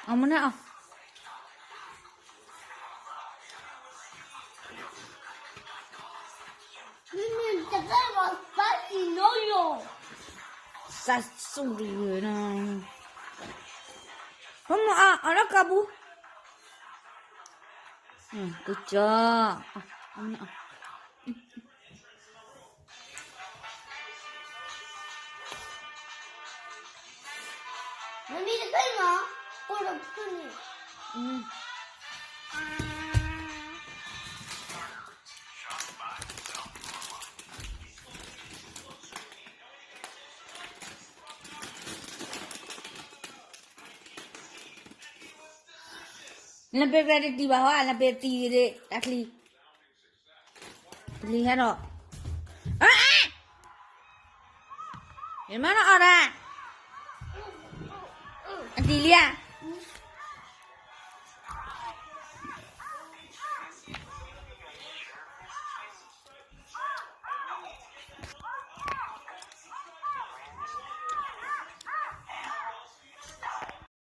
အမနုၤအီၤ, စးစူၤလီၤ, ဖိမုၣ်အီၤ အီၤလၢကီၢ်ပူၤ, good job. Mommy, the grandma, or the pony. နပ့ၢ်ကျဲတတံၢ်ဘၣ်ဟီ, နပ့ၢ်တံၢ်ဂ့ၤဒၣ်တၢ်ချံ, တၢ်ချံဟဲထီၣ်, ယမ့ၢ်နအီၣ်ဒၣ်, အတံၢ်လံဧါ,